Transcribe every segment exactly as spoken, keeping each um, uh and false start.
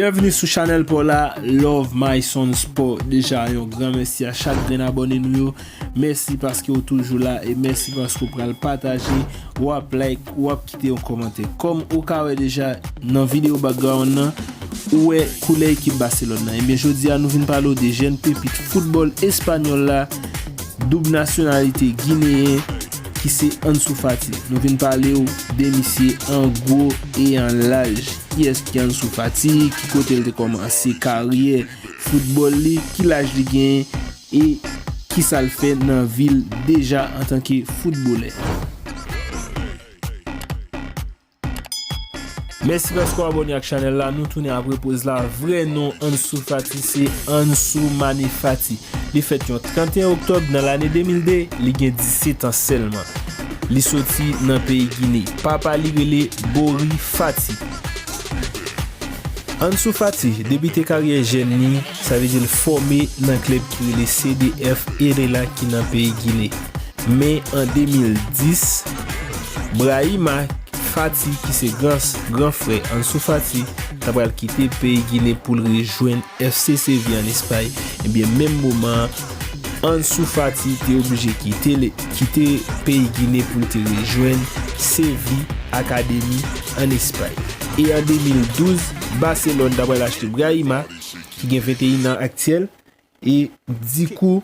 Byenvni sou chanèl pa w la, Love My Son Sport. Deja, yon gran mèsi a chak grenn abòne nou yo. Mèsi paske w toujou la e mèsi paske w pral pataje, w ap like, w ap kite yon kòmantè. Kòm ou ka wè deja nan videyo background nan, ou wè koulè ekip Baselòn nan. Ebyen, jodi a, nou vin pale w de jèn pepit foutbòl espanyòl la, doub nasyonalite gineyen, ki se Ansu Fati. Nou vin pale w de misye an gwo e an laj. Kiyès ki Ansu Fati? Ki kote l te kòmanse karyè foutbòl li? Ki laj li genyen? E kisa l fè nan vi l deja antanke foutbolè? Mèsi paske w abòne ak chanèl la. Nou tounen apre poz la. Vrè non Ansu Fati se Ansu Mane Fati. Li fèt yon trannteyen oktòb nan lane de mil de. Li gen disèt an sèlman. Li soti nan peyi Gine. Papa li rele Bori Fati. Ansu Fati debite karyè jèn li, sa vle di l fòme nan klèb ki rele C D F Elela ki nan peyi Gine. Men an de mil dis, Brahima Fati, ki se gran, gran frè Ansu Fati, ta pral kite peyi Gine pou l rejwenn F C Sevilla an Espay. Ebyen, menm moman an, Ansu Fati te oblije kite, kite peyi Gine pou l te rejwenn Sevilla Academy an Espay. E an de mil douz, Baselòn ta pral achte Brahima, ki gen venteyen an aktyèl, e dikou,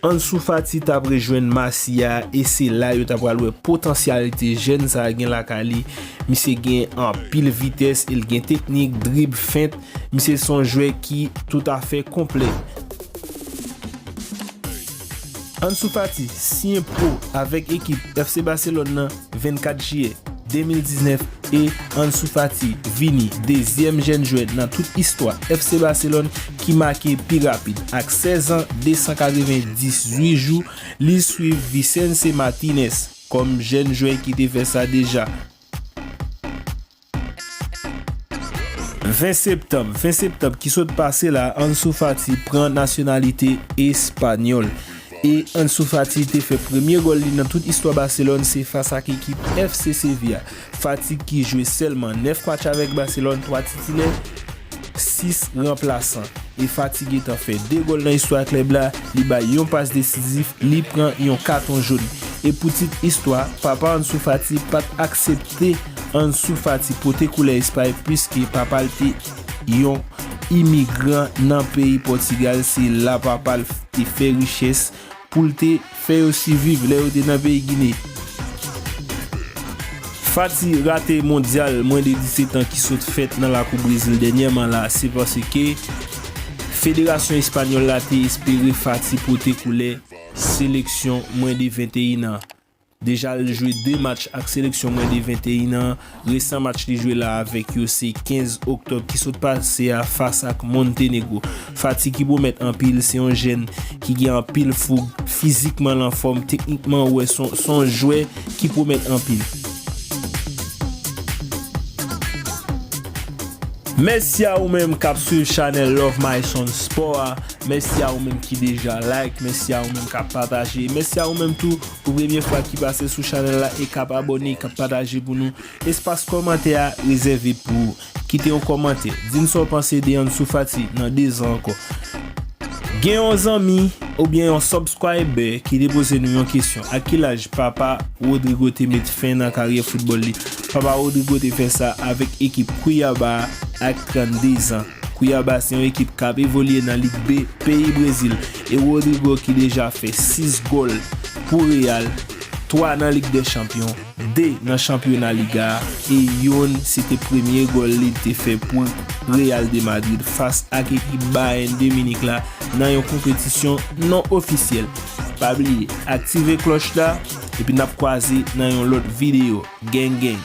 Ansu Fati t ap rejwenn Masia, e se la yo ta pral wè potansyalite jèn sa a gen lakay li. Misye gen anpil vitès, e l gen teknik, drib, fent. Misye se yon jwè ki toutafè konplè. Ansu Fati siyen pwo avèk ekip F C Baselòn nan vennkat jiyè de mil diznèf e Ansu Fati vini dezyèm jèn jwè nan tout istwa F C Baselòn ki make pi rapid. Ak sèz an, de san katrevendizuit jou, li swiv Vicence Martinez kòm jèn jwè ki te fè sa deja. Ven septanm, ven septanm ki sot pase la, Ansu Fati pran nasyonalite espanyòl. E Ansu Fati te fè premye gòl li nan tout istwa Baselòn, se fas ak ekip F C Sevilla. Fati ki jwe sèlman nèf match avèk Baselòn, twa titilè, sis ranplasan. E Fati gentan fè de gòl nan istwa klèb la, li bay yon pas desizif, li pran yon katon jòn. E pou tit istwa, papa Ansu Fati pa t aksepte Ansu Fati pote koulè Espay, piske papa l te yon imigran nan peyi Pòtigal, se la papa l te fè richès pou l te fè yo siviv lè yo te nan peyi Gine. Fati rate mondyal mwens de disèt an ki sot fèt nan lakou Brezil dènyèman la, se paske federasyon espanyòl la te espere Fati pote koulè seleksyon mwens de venteyen an. Deja l jwe de match ak seleksyon mwens de venteyen an. Resan match li jwe la avèk yo se kenz oktòb ki sot pase a fas ak Montenegro. Fati ki pwomèt anpil, se yon jèn ki gen anpil foug, fizikman l anfòm, teknikman ou wè se yon, se yon jwè ki pwomèt anpil. Mèsi a ou menm k ap swiv chanèl Love My Son Sport a. Mèsi a ou menm ki deja like. Mèsi a ou menm k ap pataje. Mèsi a ou menm tou pou premye fwa ki pase sou chanèl la e k ap abòne, k ap pataje pou nou. Espas kòmantè a rezève pou ou. Kite yon kòmantè. Di n sa w panse de Ansu Fati nan de zan ankò. Gen yon zanmi oubyen yon subscriber ki te poze nou yon kesyon. A ki laj papa Rodrigo te met fen nan karyè foutbòl li? Papa Rodrigo te fè sa avèk ekip Cuiabá ak trannde zan. Cuiabá se yon ekip k ap evolye nan Lig B peyi Brezil, e Rodrigo ki deja fè sis gòl pou Real, twa nan Lig dè Chanpyon, de nan chanpyona Liga a, e youn se te premye gòl li te fè pou Real de Madrid fas ak ekip Bayern de Munich la nan yon konpetisyon non ofisyèl. Pa bliye aktive klòch la, epi n ap kwaze nan yon lòt videyo. Gang, gang.